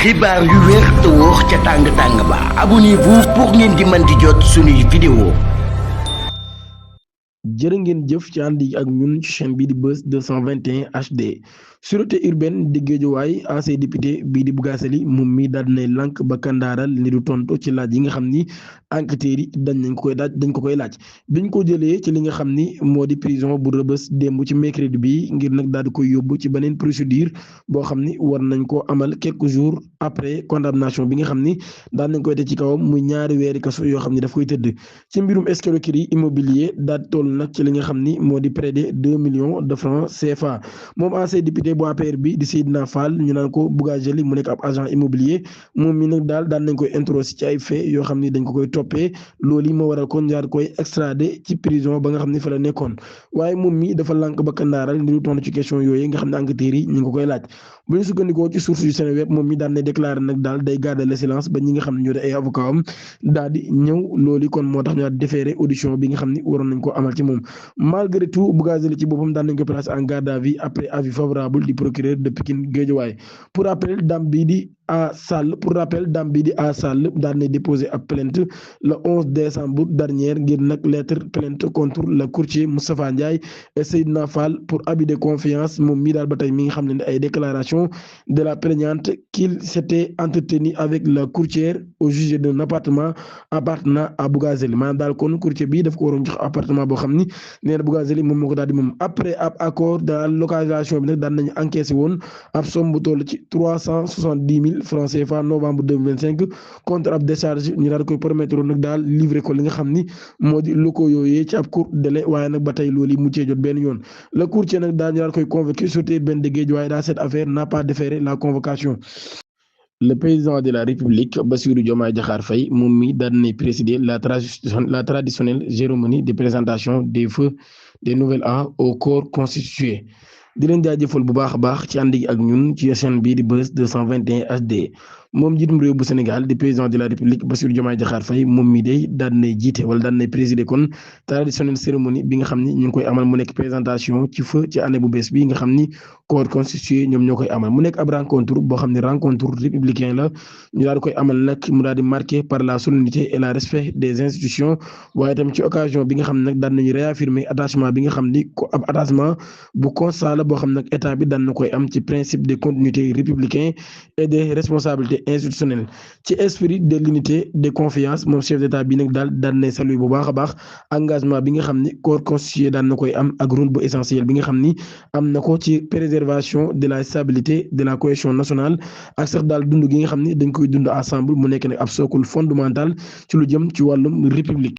xibaar yu wér te wóor ca tàng tàng ba abonnez-vous pour ngeen di mën di jot suñuy vidéo. jërë ngeen jëf ci ànd yi ak ñun ci chaîne bii di Buzz 221 HD sûreté urbaine di Guédiawaye ancien député bii di Bouga Sali moom mi daal dinay lànk ba kandaaral ni du tontu ci laaj yi nga xam ni enquêteurs yi dañ ko koy laaj biñ ko jëlee ci li nga xam ni moo di prison bu Rebeuss démb ci mercredi bi ngir nag daal di koy yóbbu ci beneen procédure boo xam ni war nañ ko amal quelques jours après condamnation bi nga xam ni daan nañ koy teg ci kawam muy ñaari weeri kaso yoo xam ni daf koy tëdd ci mbirum escroquerie immobilier daal toll nag ci li nga xam ni moo di près de 2 millions de francs CFA moom ancien député bu APR bi di Seydina Fall ñu naan ko Bouga Sali mu nekk ab agent immobilier moom mi nag daal daan nañ koy introsé ci ay faits yoo xam ni dañ ko koy toppee loolu yi moo waral kon jaar koy extradé ci prison ba nga xam ni fa la nekkoon waaye moom mi dafa lànk ba kandaaral ni du tontu ci question yooyu nga xam ne enquêteurs yi ñu ngi ko koy laaj bu ñu sukkandikoo ci source yu Seneweb moom mi daan ne déclaré nag daal day garder le silence ba ñi nga xam ne ñoo di ay avocat am daal di ñëw loolu kon moo tax ñu daal déféré audition bi nga xam ni waroon nañ ko amal ci moom malgré tout Bouga Sali ci boppam daan nañ ko placé en garde à vue après avis favorable du procureur de Pikine Guédiawaye pour rappel dame bii di A Sall daan na déposé ab plainte le 11 décembre dernier ngir nag lettre plainte contre le courtier Moustapha Ndiaye et Seydina Fall pour abus de confiance moom mii daal ba tey mi nga xam ne ay déclaration de la plaignante qu'il s'était entretenu avec la courtière au sujet d'un appartement appartenant à Bouga Sali maanaam daal kon courtier bii daf ko waroon jox appartement boo xam ni nee na Bouga Sali moom moo ko daal di moom après ab accord de localisation bi nag daan nañu encaissé woon ab somme bu toll ci 370 000 francs CFA novembre 2025 contre ab décharge ñu daal koy permettre nag daal livré ko li nga xam ni moo di locaux yooyee ci ab court délai waaye nag ba tey loolu yi muccee jot benn yoon le courtier nag daal ñu daal koy convoqué sûreté urbaine de Guédiawaye dans cette affaire n'a pas déféré la convocation. Le président de la République Bassirou Diomaye Diakhar Faye moom mi daan na présider la traditionnelle cérémonie de présentation des vœux des nouvel an au corps constitué di leen jaajëfal bu baax a baax ci ànd gi ak ñun ci chaîne bii di Buzz 221 HD moom njiitum réew bu Sénégal di président de la République Bassirou Diomaye Diakhar Faye moom mi day daan nay jiite wala daan nay présider kon traditionnelle cérémonie bi nga xam ni ñu ngi koy amal mu nekk présentation ci feu ci année bu bees bi nga xam ni corps constitué ñoom ñoo koy amal mu nekk ab rencontre boo xam ne rencontre républicain la ñu daal di koy amal nag mu daal di marqué par la solennité et le respect des institutions waaye tam ci occasion bi nga xam ne nag daan nañu réaffirmer attachement bi nga xam ni ko ab attachement bu constat la boo xam nag état bi daan na koy am ci principe de continuité républicain et de responsabilité institutionnelle ci esprit de l'unité de confiance moom chef d'état bi nag daal daan na saluer bu baax a baax engagement bi nga xam ni corps constitué daan na koy am ak rôle bu essentiel bi nga xam ni am na ko ci préservation de la stabilité de la cohésion nationale ak sax daal dund gi nga xam ni dañ koy dund ensemble mu nekk nag ab socle fondamental ci lu jëm ci wàllum république